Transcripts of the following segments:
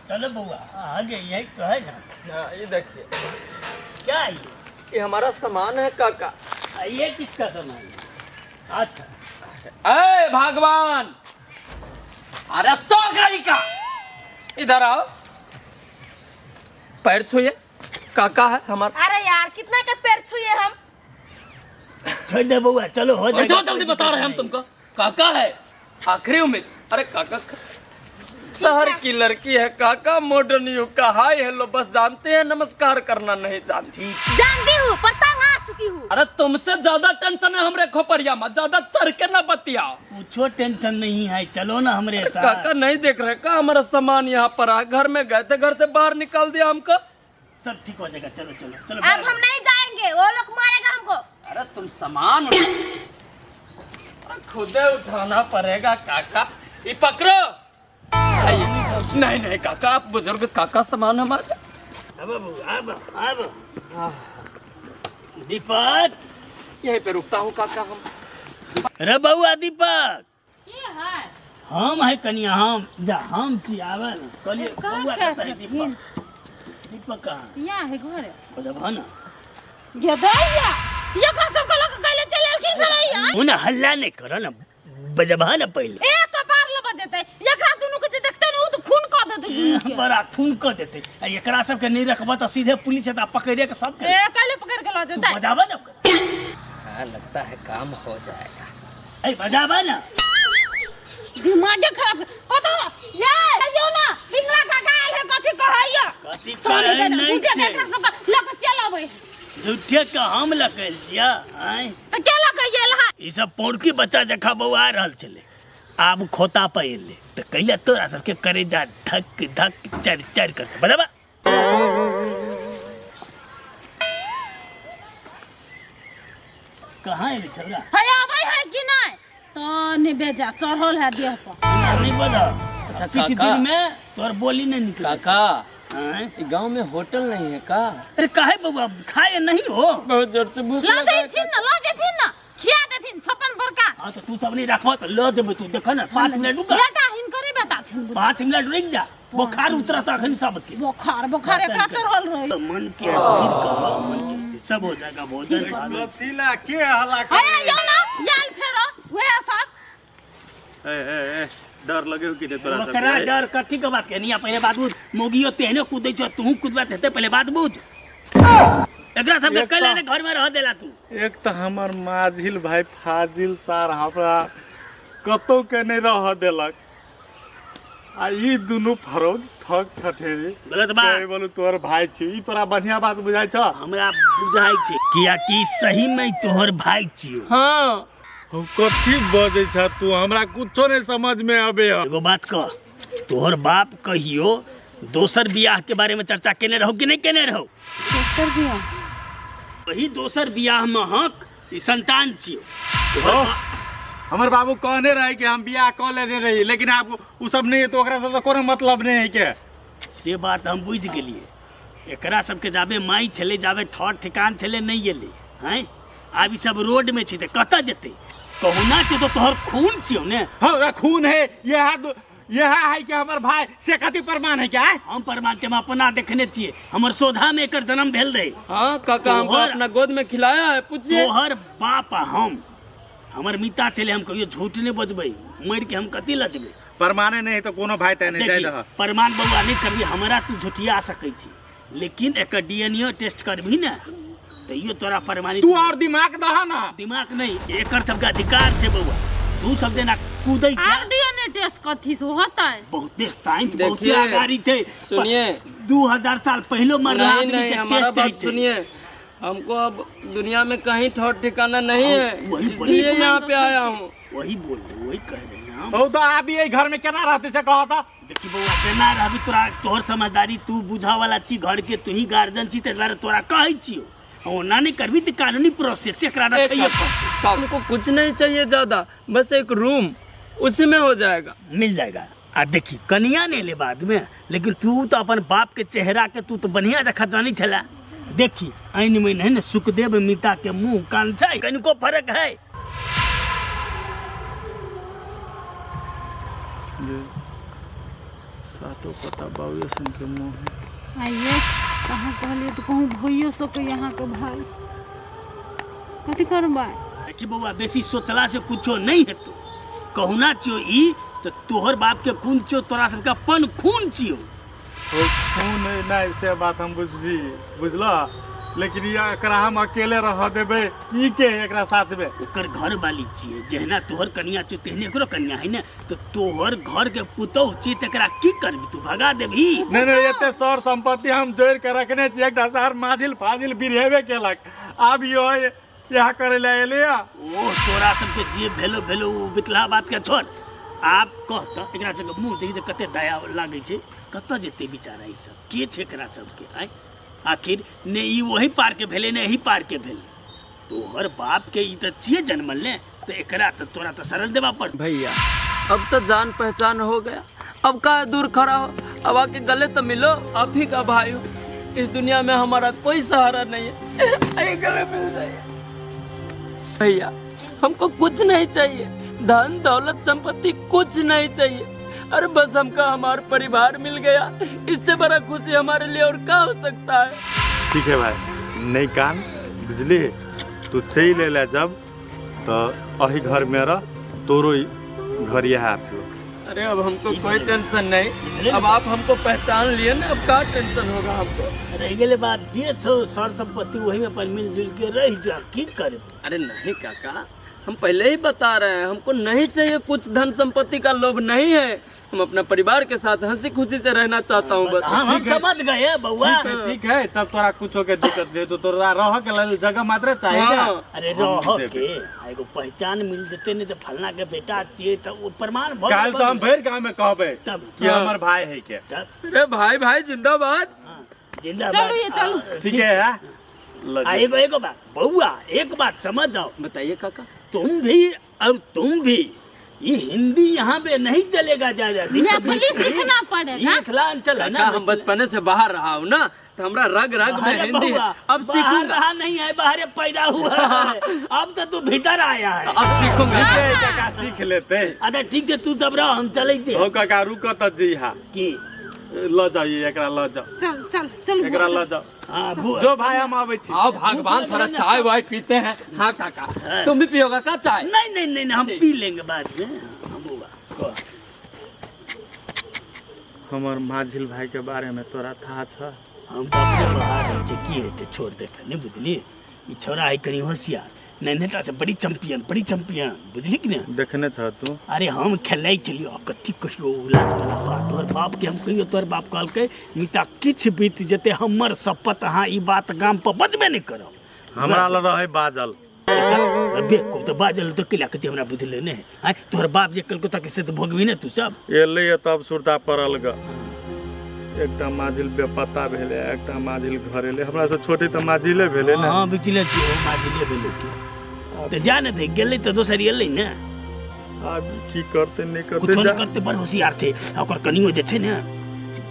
चलो बउआ, आगे यही तो है ना। हाँ, ये देखिए। क्या है ये? ये हमारा सामान है काका। ये किसका सामान है? अच्छा। ए भगवान, अरे सौ गाड़ी का, इधर आओ, पैर छुए, काका है हमारा। अरे यार, कितना के पैर छुए हम? छोड़ दे बउआ, चलो हो जाएगा। जो जल्दी बता रहे हैं हम तुमको, काका है आखिरी उम्मीद। अरे काका, शहर की लड़की है काका, मॉडर्न युग का, हाय हेलो बस जानते हैं, नमस्कार करना नहीं जानती। जानती हूँ, पर तंग आ चुकी हूँ। अरे तुमसे ज्यादा टेंशन है हमरे खोपरिया में, ज्यादा चढ़ के ना बतियाओ। पूछो टेंशन नहीं है, चलो ना हमरे साथ। काका नहीं देख रहे का हमारा सामान यहाँ पर आ, घर में गए थे, घर से बाहर निकाल दिया हमको। सब ठीक हो जाएगा, चलो चलो चलो। अब हम नहीं जाएंगे, वो लोग मारेगा हमको। अरे तुम सामान खुदे उठाना पड़ेगा काका, ये पकड़ो। नहीं नहीं काका, आप बुजुर्ग काका, सामान हमारा। अब अब अब दीपक, यहीं पे रुकता हूँ काका हम। रे बउआ दीपक, के है? हम है कनिया, हम जा हम छी आवे ना कहलिए कहाँ बउआ के कतऽ है छथिन? दीपक, दीपक कहाँ? यहाँ है घरे। बजबह ना। गेदैया, एकरा सब के लग गइले चल एलखिन फेर ओ ना हल्ला नहीं करो ना, बजबह ना पहिले। एक कपार ल बजेतै, एकरा दुनू के जे देखतै ने उ त खून क देतै दुनू के। बड़ा खून क देतै। आ एकरा सबके नहीं रखबह तऽ सीधे पुलिस एता पकड़े के सबके। ए काल्हि पकड़ के ल जेतै। बजाबह ना। हाँ, लगता है काम हो जाएगा। ए बजाबह ना। दिमागे खराब कत ये आइयो ना, पिंगला काका आयल है, कथी कहैया? कथी तोरी कहै बेटा, नहीं झूठे के छै। एकरा सब लग चल अबै। झूठे के हम लगल छिया आँय? त के लग गेल है? ई सब पौड़की बच्चा जखा बौआ रहल छलै, आब खोता पर एलै तऽ कैला तोरा सबके करेजा धक धक चर चर करके बजाबा। कहाँ एलै छौड़ा? है आबै है कि नहीं? तो नहीं बेजा चढ़ल है देह पर। नहीं बजा। अच्छा किछु काका, दिन में तोर बोली नहीं निकले। काका आँय? ई गांव में होटल नहीं है का? अरे काहे बउआ खाए नहीं हो? बहुत जोर से भूख ल लगा है। जैथिन ना, ल जैथिन ना, खिया देथिन 56 बड़का। हाँ तो तू सब नहीं रखबह तो ल जेबै, तू देख ना 5 मिनट रुक। बेटा हिनकरे बेटा छिन बुझा। 5 मिनट रुक जा, बोखार उतरत अखन सबके। बोखार बोखार एकरा चढ़ल रहे। तो मन के स्थिर करो, मन के स्थिर, सब हो जाएगा भोजन भात। कथी के हल्ला है यो ना याल फेरो वह सब। ए ए ए, डर लगे हो कि नहीं तोरा ओकरा सबके? डर कथी के बात के निया? पहले बात बुझ, मोगियो तेहने कूदै छौ, तूहू कूदबा हेतै, पहले बात बुझ। एकरा सबके एक कैला तऽ ने घर में रह देला तू। एक तऽ हमर माझिल भाई फाजिल सार हमरा कतौ के नहीं रह देलक, आ ई दुनू फरौद ठग ठठेरी। गलत बात। कहे बोलू तोहर भाई छी, ई तोरा बढ़िया बात बुझाइ छ? हमरा बुझाइ छै कियाकि सही में तोहर भाई छियो। हाँ। हम कथी बजै छ तू, हमरा कुछो नहीं समझ में आबे है। एगो बात कह, तोहर बाप कहियो दोसर बियाह के बारे में चर्चा केने रहो कि नहीं केने रहो? दोसर बियाह? वही दोसर बियाह में हक ई संतान छियो। तोहर ओ, हमर बाबू कहने रहे कि हम बियाह कऽ लेने रही, लेकिन आब उ सब नहीं है तो ओकरा सबसे कोनो मतलब नहीं है के। से बात हम बुझि गेलिए। एकरा सबके जाबे माई छलै, जाबे ठर ठिकान छलै, नहीं गेलै हैं। आब ई सब रोड में छै तऽ कतऽ जेतै? कहुना छै तो तोहर खून छियौ ने। हाँ, ओकरा खून है, यह है कि हमर भाई से कथी प्रमाण है क्या? हम प्रमाण छै, हम अपना देखने छियै, हमर सोधा में एकर जन्म भेल रहे। हाँ काका, हमको अपना गोद में खिलाया है, पूछिए। तोहर बाप आ हम, हमर मिता छलै, हम कहियो झूठ नहीं बजबै, मरि के हम कथी लजबै? प्रमाणे नहीं तो कोनो भाई तय नहीं देखी, जाय। प्रमाण बउआ नहीं करबी, हमरा तू झूठिया सकै छी, लेकिन एकर डीएनए टेस्ट करबी ने तैयो तोरा प्रमाणित। तू और दिमाग दहा ना। दिमाग नहीं, एकर सबके अधिकार छै बउआ, तू सब जेना कूदै छै। आर डीएनए टेस्ट कथी से होतै? बहुते साइंस बहुते देखिए, अगाड़ी छै। सुनिए। 2000 साल पहलो मरला नहीं आदमी नहीं, के हमारा टेस्ट बात होइ छै। सुनिए, हमको अब दुनिया में कहीं ठौर ठिकाना नहीं है, वही बोलिए। इसलिए यहाँ पे आया हूँ। वही बोल रहे, वही कह रहे हैं हम। ओ तो आप ये घर में केना रहते से कहता? देखी बउआ, केना रहबी, तोरा तोहर समझदारी, तू बुझा वाला छी, घर के तू ही गार्जियन छी, ताहि दुआरे तोरा कहै छियौ, ओना नहीं करबी तऽ कानूनी प्रोसेस से एकरा एक रखैये पड़तै। हमको कुछ नहीं चाहिए ज्यादा, बस एक रूम, उसी में हो जाएगा। मिल जाएगा। आ देखी कनिया नहीं ले बाद में, लेकिन तू तो अपन बाप के चेहरा के तू तो बढ़िया जखा जानी छला। देखी ऐन में है ने सुखदेव मिता के मुंह कान छै, कनिको फर्क है? सातो पता बाबुए सन के मुँह। आइए कहाँ कहलिए तो कहूँ भइयो सकै अहाँके भाय। कथी करबै? देखी बौआ, बेसी सोचला से कुछो नहीं हेतौ। कहुना छियो ई तऽ तोहर बाप के खून छियो, तोरा सबके अपन खून छियो। ओ खून नहीं से बात हम बुझली, बुझल, लेकिन ये एकरा हम अकेले रह देबै की के एकरा साथ में? ओकर घर वाली छियै, जहिना तोहर कनिया छियो तेहने एकरो कनिया है ने, तो तोहर घर के पुतोह छियै तऽ एकरा की करबी तू, भगा देबही? नहीं नहीं, एते सर संपत्ति हम जोड़ के रखने छी, एकटा सार माझिल फाजिल बिरहेबे केलक, आब यो यहाँ करे ले एले। ओ तोरा सबके जे भेलो भेलो, ओ बितला बात के छोड़, आब कह तऽ एकरा सबके मुँह देखी तऽ कते दया लागै छै। कतऽ जेतै बेचारा ई सब, के छै एकरा सबके? आँय, आखिर ने ई ओही पार के भेलै ने एही पार के भेलै, तोहर बाप के ई तऽ छियै जन्मल ने, तऽ एकरा तऽ तोरा तऽ शरण देबा पड़तौ। भैया अब तो जान पहचान हो गया, अब का दूर खड़ा हो, अब आके गले तो मिलो। आप ही का भाई हो, इस दुनिया में हमारा कोई सहारा नहीं है, आइए गले मिल जाइए। भैया हमको कुछ नहीं चाहिए, धन दौलत संपत्ति कुछ नहीं चाहिए, अरे बस हमका हमारा परिवार मिल गया, इससे बड़ा खुशी हमारे लिए और क्या हो सकता है। ठीक है भाई, नहीं कान बुझली, तू चलि अयला जब तो अही घर में रह, तोरो घर यह आबि। अरे अब हमको कोई टेंशन नहीं, अब आप हमको पहचान लिए ना, अब क्या टेंशन होगा हमको। रहि गेलै बात जे छौ सर संपत्ति, वही में अपन मिलजुल के रहि जा, की करे। अरे नहीं काका, हम पहले ही बता रहे हैं, हमको नहीं चाहिए कुछ, धन संपत्ति का लोभ नहीं है, हम अपना परिवार के साथ हंसी खुशी से रहना चाहता हूँ बस। हम समझ गए बउआ। ठीक है, तब तोरा कुछो के दिक्कत नहीं, तो तोरा रह के लेल जगह मात्र चाहिए ना? हाँ। अरे रह के एगो पहचान मिल जेतै ने, जे फलना के बेटा छियै तऽ ओ प्रमाण भऽ काल्हि तो हम भरि गाँव में कहबै तब कि हमर भाई है के। तब अरे भाई भाई जिंदाबाद। जिंदाबाद। चलू ये चलू। ठीक है, हाँ? आ एगो एगो बात बउआ, एक बात समझ जाओ। बताइए काका। तुम भी और तुम भी, ये हिंदी यहाँ पे नहीं चलेगा ज्यादा दिन। मैथिली सीखना पड़ेगा। मिथिलांचल है ना। काका हम बचपने से बाहर रहा हूँ ना, तो हमरा रग रग में अरे हिंदी है। बउआ, अब बाहर सीखूंगा, रहा नहीं है, बाहर पैदा हुआ है, अब तो तू भीतर आया है। अब सीखूंगा। ठीक है काका, सीख लेते। अच्छा ठीक है, तू सब रह, हम चलते। हो काका रुक त जी, हाँ की ल जाओ, ये एकरा ल जाओ। चल चल चल एकरा ल जाओ। हाँ जो भाई हम आबै छी। आओ भगवान, थोड़ा चाय वाय पीते हैं। हाँ काका तुम भी पियोगा का चाय? नहीं नहीं नहीं, हम पी लेंगे बाद में। हाँ बउआ कह। हमर माझिल भाई के बारे में तोरा था छ? हम तऽ अपने बहा रहल छै, की हेतै छोड़ दे, नहि बुझली, ई छौड़ा है कनी होशियार, नैनेटा से बड़ी चैंपियन, बड़ी चैंपियन, बुझली कि ने? देखने छ तू? अरे हम खेलै छलियो, आ कथी कहियो लाज वाला बात, तोहर बाप के हम कहियो, तोहर बाप कहलकै मिता किछु बीत जेतै हमर शपथ, अहाँ ई बात गाम पर बजबे नहि करब। हमरा ल रहै बाजल। बे को तऽ बाजल तऽ कैला कहै छै, हमरा बुझले नहि। आँय तोहर बाप जे कहलको तक से तऽ भोगबी ने तू सब। एलै तब सुरता पड़ल ग, एकटा माझिल बेपता भेलै, एकटा माझिल घर एलै, हमरा से छोटे तऽ माझिले भेलै ने। हाँ बुझले छियै, माझिले भेलै की तऽ जा ने दे, गेलै तऽ दोसर एलै ने। आब की करतै नहि करतै, कुछो नहि करतै, बड़ होशियार छै। ओकर कनियो जे छै ने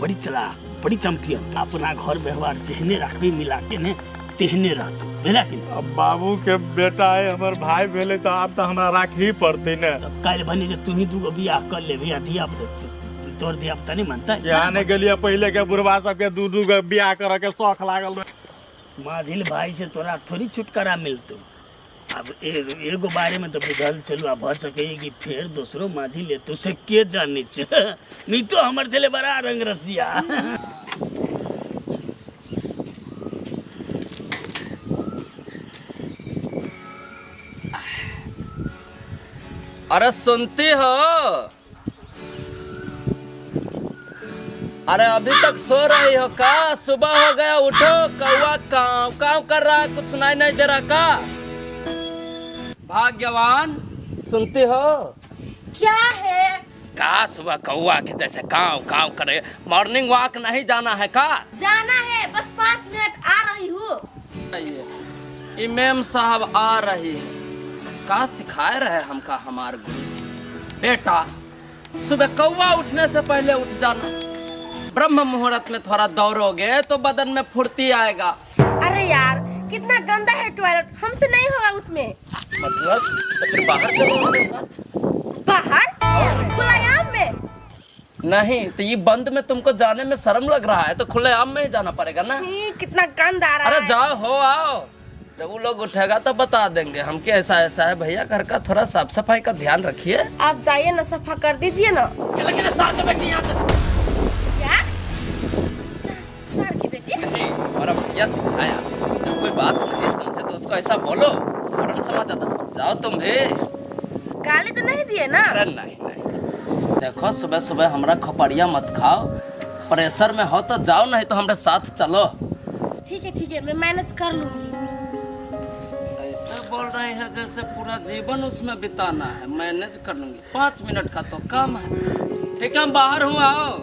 बड़ी चलाक, बड़ी चैंपियन। अपना घर व्यवहार जेहने राखबी मिला के ने तेहने रहतौ, बुझला कि नहि? अब बाबू के बेटा है, हमर भाई भेलै, तऽ आब तऽ हमरा राखही पड़तै ने। तब काल्हि भने जे तू ही दूगो बियाह कर लेबही आ धिया पुता तोहर धिया पुता नहि मानतै? यहाँ नहि गेलियै, पहिले के बुढ़वा सबके दू दू गो बियाह करऽ के शौख लागल रहै। माझिल भाई से तोरा थोड़ी छुटकारा मिलतौ। अब एगो बारे में तो बुझल चलू, आ भऽ सकैए कि फेर दोसरो माझिल एतौ, से के जानै छै? नहीं तो हमर छलै बड़ा रंग रसिया। अरे सुनती हो? अरे अभी तक सो रही हो का? सुबह हो गया, उठो। कौआ काव काव कर रहा है, कुछ सुनाई नहीं दे रहा का? भाग्यवान सुनती हो? क्या है? का सुबह कौआ के जैसे काव काव करे, मॉर्निंग वॉक नहीं जाना है का? जाना है, बस 5 मिनट आ रही हूँ। ये मैम साहब आ रही है, का सिखाए रहे हमका हमार गुरुजी? बेटा सुबह कौआ उठने से पहले उठ जाना, ब्रह्म मुहूर्त में थोड़ा दौड़ोगे तो बदन में फुर्ती आएगा। अरे यार कितना गंदा है टॉयलेट, हमसे नहीं होगा उसमें। मतलब तो फिर बाहर चलो हमारे साथ। बाहर खुलायाम में? नहीं तो ये बंद में तुमको जाने में शर्म लग रहा है, तो खुले आम में ही जाना पड़ेगा ना। छी, कितना गंद आ रहा अरे है। जाओ हो आओ, जब वो लोग उठेगा तो बता देंगे हम कि ऐसा ऐसा है भैया, घर का थोड़ा साफ सफाई का ध्यान रखिए। आप जाइए ना, सफा कर दीजिए ना। चले सार के बेटी यहाँ से। क्या सर की बेटी? नहीं, हमारा भैया सिखाया, जब कोई बात नहीं समझे तो उसको ऐसा बोलो, फौरन समझ आता। जाओ तुम भी। गाली तो नहीं दिए ना? अरे नहीं नहीं, देखो सुबह सुबह हमरा खपड़िया मत खाओ, प्रेशर में हो तो जाओ, नहीं तो हमारे साथ चलो। ठीक है ठीक है, मैं मैनेज कर लूंगी। ऐसे बोल रहे हैं जैसे पूरा जीवन उसमें बिताना है। मैनेज कर लूंगी, 5 मिनट का तो काम है। ठीक है हम बाहर हूँ, आओ।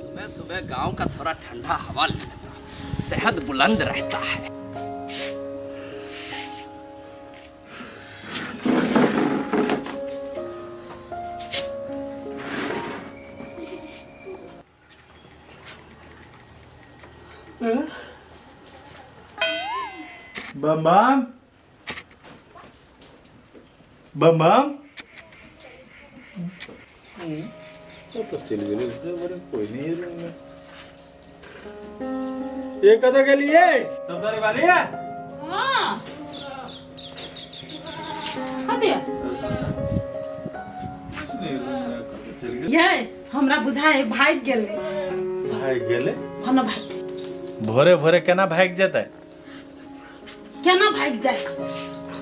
सुबह सुबह गांव का थोड़ा ठंडा हवा ले लेता, सेहत बुलंद रहता है। बम बम बम बम तो चल गेलै, बड़े कोई नहीं है रूम में। ये कतऽ गेलियै? सब्दारी वाली है? हाँ कथी? नहीं, रूम में कतऽ चलि गेलै? ये हमरा बुझाय भागि गेलै। भागि गेलै? हँ ना भागि। भोरे भोरे केना भागि जेतै? केना भागि जाय?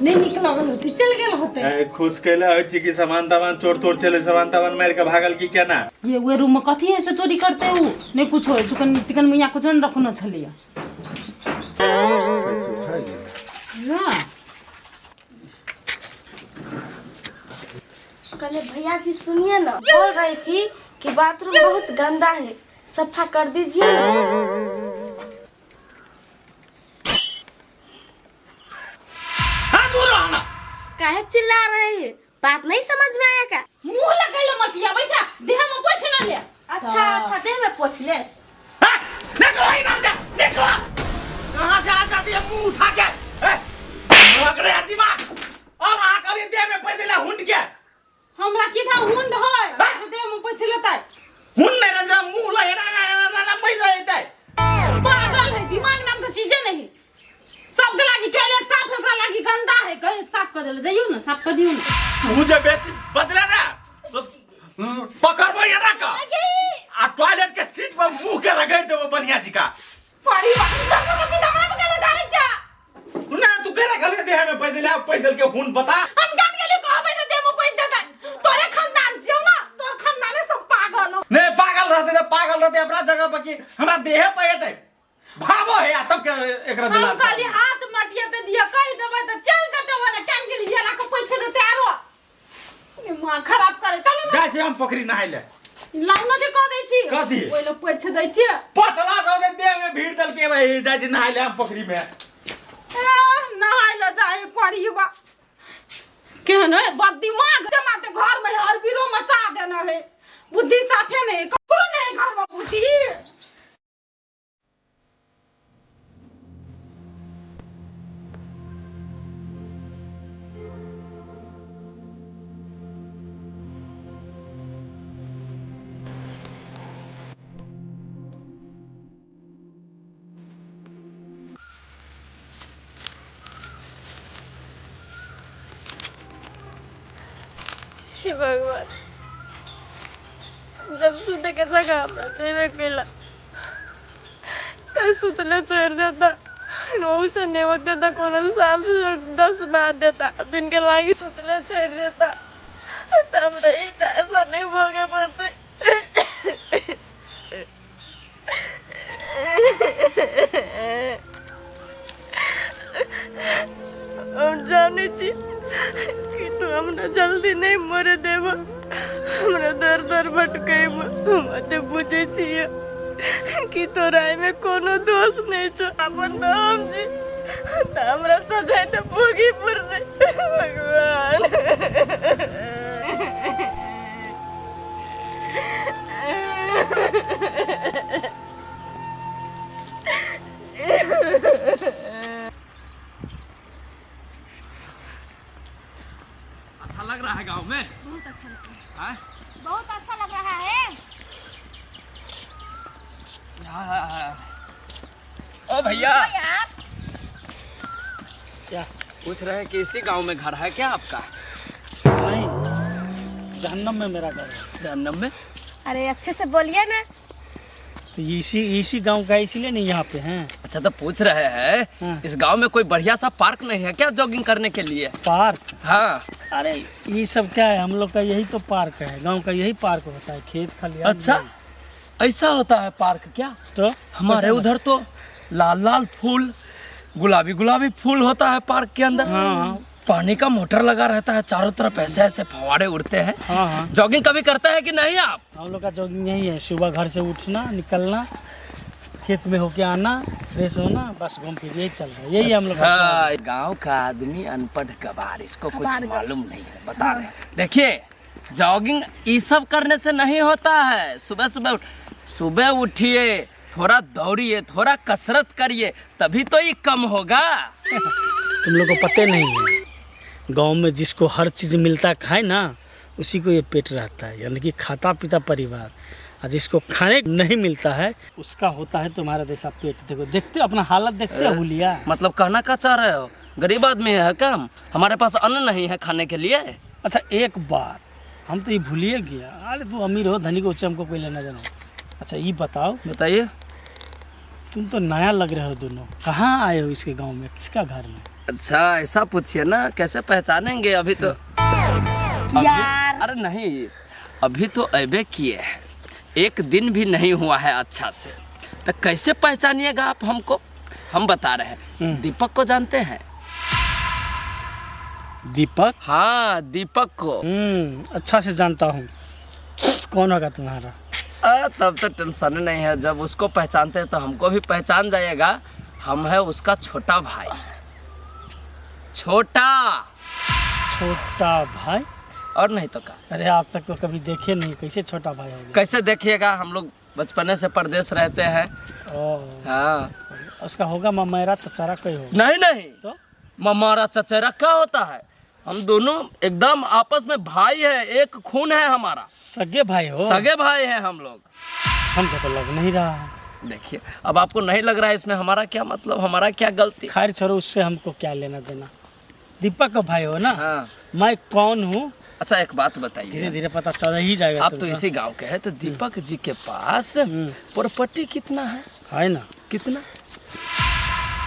नहीं निक लगल होतै, चलि गेल होतै। ए, खुश कैले होइ छी कि सामान तामान चोर तोर छलै, सामान तामान मारि के भागल की केना? ये वे रूम में कथी है से चोरी करते उ? नहीं कुछ हो, चिकन चिकन मियाँ कुछ नहीं रखना छलिए ना। कल भैया जी सुनिए ना, बोल रही थी कि बाथरूम बहुत गंदा है, सफा कर दीजिए ना। हाँ दूर रहना। काहे चिल्ला रहे हैं? बात नहीं समझ में आया क्या? मुंह लगैलो मटिया बैठा, देह में पोछ ना ले। अच्छा अच्छा, देह में पोछ ले। हाँ, निकलो इधर से, निकलो। कहाँ से आ जाती है मुंह उठा के? लग रहा है दिमाग। और आकर देह में पैदल देला हुंड के। हमरा की था हुंड होय, देह में पोछ लेतै। हुंड नहीं रंजा मुंह ल ना ना ना ना पैसा एतै। पागल है, दिमाग नाम के चीजे नहीं। सबके लागी टॉयलेट साफ है, ओकरा लागी गंदा है, कहीं साफ कर देले जाइयो ना, साफ कर दियो ना। तू जे बेसी बदले ना तो पकड़बो एना का आ टॉयलेट के सीट पर मुंह के रगड़ देबो बढ़िया जी का। परी बाप 10 रुपया हमरा पे केना जानै छा? ना तू केना कहलियै देह में पैदल आ पैदल के हुन बता। हम जान गेली कहबै त देह में पैद देतै। तोरे खानदान छियौ ना, तोर खानदाने सब पागल हो। नहीं पागल रहते त पागल रहते अपना जगह पर की हमरा देह पे एतै भावो है आ तब के एकरा दिला। हम खाली हाथ मटिया ते दिया कहि देबै त चल जतै ओने केन गेली एना के पैछ देतै आरो। ये मां खराब करे चलू ना। जाइ छी हम पोखरी नहाय ले। लाउ न दे कह दै छी। कथी? ओइ ल पैछ दै छी। पछला सौ दे देह में भीड़ दल के भाई जाइ छी नहाय ले हम पोखरी में। ए नहाय ल जाय करीबा। केहन है बद दिमाग ते माते घर में हर बीरो मचा देना है। बुद्धि साफे नहीं, ककरो नहीं घर में बुद्धि। हे भगवान, जब सुते के जगह हमरा देवे केला त सुतले छोड़ देता, नौ से नहीं होते त कोनो शाम से 10 बार देता, दिन के लागी सुतले छोड़ देता, त हमरा ई ऐसा नहीं भोगे पड़ते। हम जाने छी कि तू हमरा जल्दी नहीं मरे देब, हमरा दर दर भटकेब। हम एते बुझै छियै कि तोरा एहिमे कोनो दोष नहीं छौ, अपन तो हम छी, त हमरा सजाय त भोगी पड़तै। भगवान अच्छा लग रहा है गांव में? बहुत अच्छा लग रहा है, बहुत अच्छा लग रहा है। ओ भैया क्या पूछ रहे हैं कि इसी गांव में घर है क्या आपका? नहीं, जहन्नम में मेरा घर है। जहन्नम में? अरे अच्छे से बोलिए ना। तो इसी इसी गांव का है, इसीलिए नहीं यहाँ पे हैं। अच्छा तो पूछ रहे हैं हाँ। इस गांव में कोई बढ़िया सा पार्क नहीं है क्या जॉगिंग करने के लिए? पार्क? हाँ। अरे ये सब क्या है, हम लोग का यही तो पार्क है, गांव का यही पार्क होता है, खेत खलिहान। अच्छा ऐसा होता है पार्क क्या? तो हमारे उधर तो लाल लाल फूल, गुलाबी गुलाबी फूल होता है पार्क के अंदर। हाँ हाँ। पानी का मोटर लगा रहता है, चारों तरफ ऐसे ऐसे फवारे उड़ते हैं। हाँ हाँ। जॉगिंग कभी करते हैं कि नहीं आप? हम लोग का जॉगिंग यही है, सुबह घर से उठना, निकलना, खेत में होके आना, फ्रेश होना, बस घूम फिर यही चल रहा है, यही हम लोग का अच्छा, गांव का आदमी अनपढ़ गवार, इसको कुछ मालूम नहीं है, बता रहे हैं। देखिए जॉगिंग ये सब करने से नहीं होता है। सुबह सुबह सुबह उठिए, थोड़ा दौड़िए, थोड़ा कसरत करिए, तभी तो ये कम होगा। तुम लोग को पते नहीं है, गांव में जिसको हर चीज़ मिलता खाए ना, उसी को ये पेट रहता है, यानी कि खाता पीता परिवार। और जिसको खाने नहीं मिलता है उसका होता है तुम्हारा जैसा पेट। देखो, देखते हो अपना हालत, देखते हो हुलिया। मतलब कहना क्या चाह रहे हो, गरीब आदमी है क्या हम? हमारे पास अन्न नहीं है खाने के लिए? अच्छा एक बात हम तो ये भूलिए गया, अरे तू अमीर हो धनी को हमको कोई लेना देना। अच्छा ये बताओ। बताइए। तुम तो नया लग रहे हो दोनों, कहाँ आए हो इसके गांव में, किसका घर में? अच्छा ऐसा पूछिए ना, कैसे पहचानेंगे अभी तो यार। अरे नहीं अभी तो अबे किए हैं, एक दिन भी नहीं हुआ है अच्छा से, तो कैसे पहचानिएगा आप हमको? हम बता रहे हैं, दीपक को जानते हैं? दीपक? हाँ दीपक को। अच्छा से जानता हूँ। कौन होगा तुम्हारा? तब तो टेंशन नहीं है, जब उसको पहचानते हैं तो हमको भी पहचान जाएगा। हम है उसका छोटा भाई। छोटा छोटा भाई? और नहीं तो क्या। अरे आज तक तो कभी देखे नहीं, कैसे छोटा भाई हो गया? कैसे देखिएगा, हम लोग बचपने से परदेश रहते हैं। ओ हाँ उसका होगा ममेरा चचेरा कोई होगा? नहीं नहीं, तो ममारा चचेरा क्या होता है, हम दोनों एकदम आपस में भाई है, एक खून है हमारा। सगे भाई हो? सगे भाई हैं हम लोग। हमको तो लग नहीं रहा। देखिए अब आपको नहीं लग रहा है, इसमें हमारा क्या मतलब, हमारा क्या गलती? खैर छोड़ो, उससे हमको क्या लेना देना। दीपक का भाई हो ना? हाँ। मैं कौन हूँ? अच्छा एक बात बताइए, धीरे धीरे पता चल ही जाएगा। आप तो इसी गांव के हैं, तो दीपक जी के पास प्रॉपर्टी कितना है? है ना। कितना?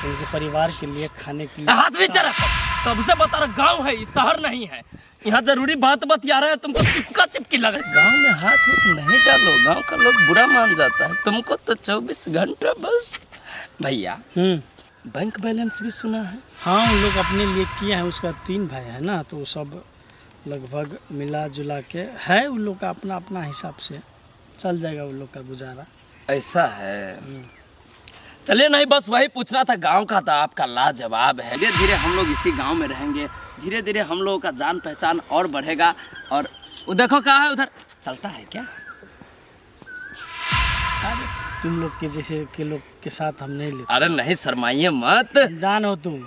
उनके परिवार के लिए खाने के लिए। हाथ नीचे रखो, तब से बता रहा, गांव है ये, शहर नहीं है। यहाँ जरूरी बात बतिया रहे हैं, तुमको चिपका चिपकी लग रहा है। गांव में हाथ उठ नहीं डालो, गांव का लोग बुरा मान जाता है। तुमको तो 24 घंटा बस। भैया बैंक बैलेंस भी सुना है? हाँ उन लोग अपने लिए किया है, उसका 3 भाई है ना, तो सब लगभग मिला जुला के है, उन लोग का अपना अपना हिसाब से चल जाएगा उन लोग का गुजारा। ऐसा है। चलिए नहीं बस वही पूछना था, गांव का तो आपका लाजवाब है। धीरे धीरे हम लोग इसी गांव में रहेंगे, धीरे धीरे हम लोगों का जान पहचान और बढ़ेगा। और वो देखो कहाँ है उधर, चलता है क्या? अरे तुम लोग के जैसे के लोग के साथ हम नहीं लेते। अरे नहीं शर्माइए मत, जान हो तुम,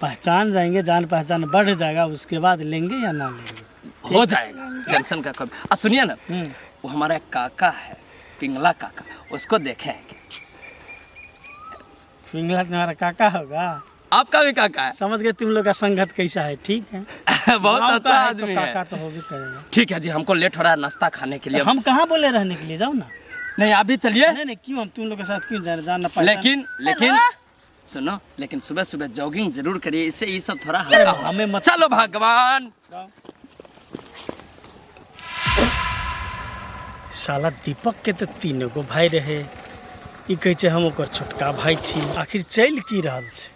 पहचान जाएंगे, जान पहचान बढ़ जाएगा, उसके बाद लेंगे या ना लेंगे हो जाएगा, टेंशन का कभी। सुनिए ना, वो हमारा एक काका है, पिंगला काका, उसको देखे हैं क्या? पिंगला तुम्हारा काका होगा? आपका भी काका है? समझ गए तुम लोग का संगत कैसा है। ठीक है बहुत अच्छा आदमी तो है। काका तो हो भी करेगा। ठीक है जी, हमको लेट हो रहा है नाश्ता खाने के लिए। हम कहाँ बोले रहने के लिए, जाओ ना। नहीं आप भी चलिए। नहीं नहीं क्यों, हम तुम लोग के साथ क्यों जाना? लेकिन लेकिन सुनो, लेकिन सुबह सुबह जॉगिंग जरूर करिए, इससे ये सब थोड़ा हल्का होगा। हमें मत। चलो भगवान। साला दीपक के तो 3 गो भाई रहे, ई कहै छै हम ओकर छोटका भाई छी, आखिर चलि की रहल छै?